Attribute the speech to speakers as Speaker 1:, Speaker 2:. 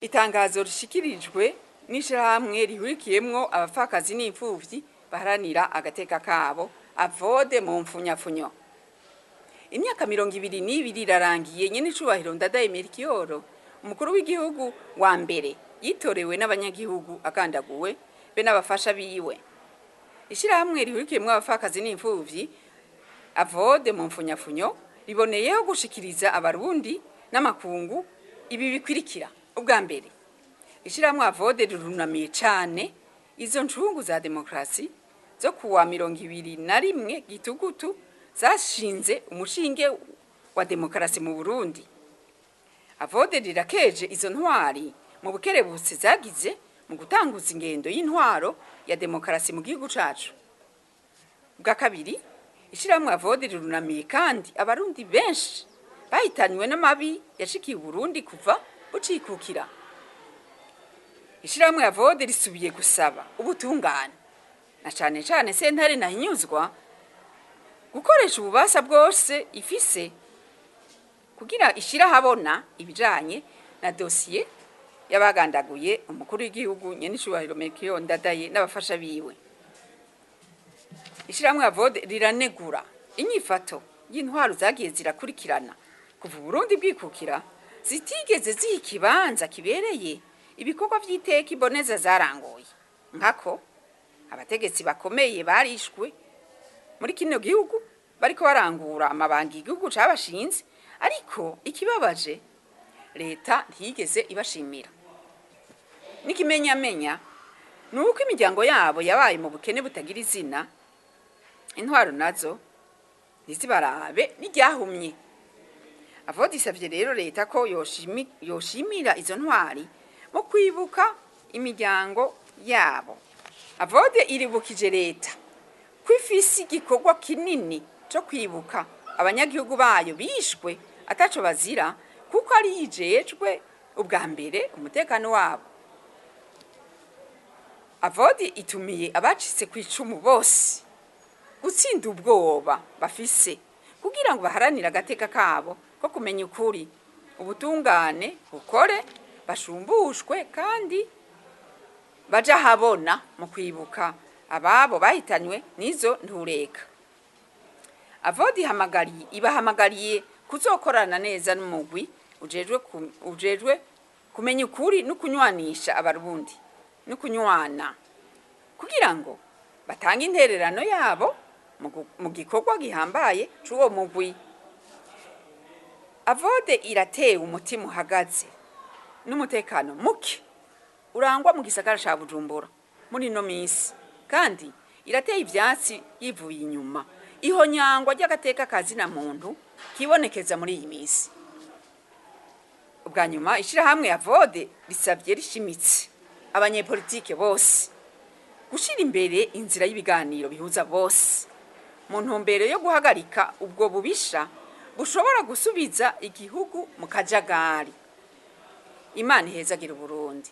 Speaker 1: Itangazo rishikirijwe n'ishirahamwe rihurikiyemwo abapfakazi n'imfuvyi baharanira agateka kabo, AVODE mu mfunyapfunyo. Imyaka 22 irarangiye nyen'icubahiro Ndadaye Melchior, umukuru w'igihugu wa mbere yitorewe n'abanyagihugu, agandaguwe be n'abafasha biwe. Ishirahamwe rihurikiyemwo abapfakazi n'imfuvyi, AVODE mu mfunyapfunyo, riboneyeho gushikiriza Abarundi n'amakungu ibi bikurikira: Ubwa mbere, ishirahamwe AVODE rirunamiye cane izo ncungu za demokarasi zo kuwa 21 Gitugutu zashinze umushinge wa demokarasi mu Burundi. AVODE rirakeje izo ntwari mu bukerebutsi zagize mu gutanguza ingendo y'intwaro ya demokarasi mu gihugu cacu. Bwa kabiri, ishirahamwe AVODE rirunamiye kandi Abarundi benshi bahitanywe n'amabi yashikiye Uburundi kuva bucikukira. Ishirahamwe AVODE risubiye gusaba ubutungane na cane cane sentare Ntahinyuzwa gukoresha ububasha bwose ifise kugira ishire ahabona ibijanye na dosiye y'abagandaguye umukuru w'igihugu nyen'icubahiro Melchior Ndadaye n'abafasha biwe. Ishirahamwe AVODE riranegura inyifato y'intwaro zagiye zirakurikirana kuva Uburundi bwikukira, zitigeze ziha ikibanza kibereye ibikorwa vy'iteka Imboneza zaranguye. Nkako abategetsi bakomeye barishwe muri kino gihugu bariko barangura amabanga igihugu cabashinze, ariko ikibabaje, leta ntiyigeze ibashimira. N'ikimenyamenya ni uko imiryango yabo yabaye mu bukene butagira izina, intwaro nazo ntizibarabe n'iryahumye. AVODE isavye rero leta ko yoshimira izo ntwari mu kwibuka imiryango yabo. AVODE iribukije leta ko ifise igikorwa kinini co kwibuka abanyagihugu bayo bishwe ataco bazira, kuko ari yijejwe ubwa mbere umutekano wabo. AVODE itumiye abacitse kw'icumu bose gutsinda ubwoba bafise kugira ngo baharanire agateka kabo ko kumenya ukuri, ubutungane bukore, bashumbushwe kandi baja habona mu kwibuka ababo bahitanywe n'izo ntureka. AVODE ibahamagariye kuzokorana neza n'umugwi ujejwe kumenya ukuri no kunywanisha Abarundi no kunywana, kugira ngo batange intererano yabo mu gikorwa gihambaye c'uwo mugwi. AVODE iratewe umutima uhagaze n'umutekano muke urangwa mu gisagara ca Bujumbura muri ino minsi, kandi irateye ivyatsi yivuye inyuma ihonyangwa ry'agateka kazina muntu kibonekeza muri iyi minsi. Ubwa nyuma, ishirahamwe AVODE risavye rishimitse abanyepolitike bose gushira imbere inzira y'ibiganiro bihuza bose mu ntumbero yo guhagarika ubwo bubisha bushobora gusubiza igihugu mu kajagari. Imana ihezagira Uburundi.